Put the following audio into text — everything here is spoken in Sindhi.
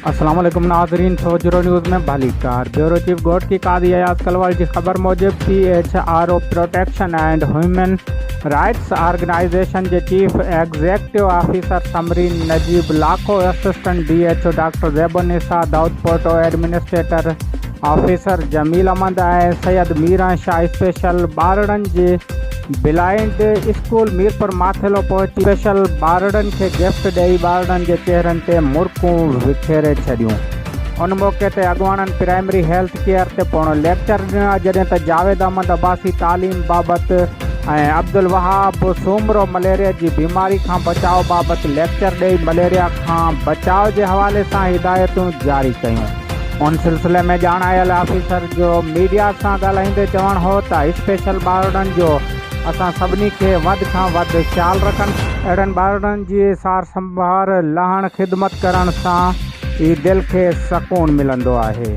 السلام عليڪم ناظرين سوجهرو نيوز ۾ ڀليڪار بيورو چيف گهوٽڪي قاضي اياز ڪلوال جي خبر موجب P H R O protection and human rights organisation جي chief executive officer Samreen Najeeb Lakho assistant D H O doctor Zeb Unnisa Daudpoto administrator officer Jamil Ahmed ۽ Syed Miran Shah special ٻارڙن جي بلائنڊ اسڪول ميرپور ماٿيلو پهچي اسپيشل ٻارڙن کي گفٽ ڏئي ٻارڙن جي چهرن تي مرڪون وکيري ڇڏيون. ان موقعي تي اڳواڻن پرائمري هيلٿ ڪيئر تي پڻ ليڪچر ڏنا جڏهن ته جاويد احمد عباسي تعليم بابت ۽ عبدالوهاب سومرو مليريا جي بيماري کان بچاء بابت ليڪچر ڏئي مليريا کان بچاء جي حوالي سان هدايتون جاري ڪيون. ان سلسلي ۾ ڄاڻايل آفيسر جو ميڊيا سان ڳالهائيندي چوڻ هو ته اسپيشل ٻارڙن جو اسان سڀني کي وڌ کان وڌ خيال رکڻ اهڙن ٻارڙن جي سار سنڀار لهڻ خدمت ڪرڻ سان ئي دل کي سڪون ملندو آهي.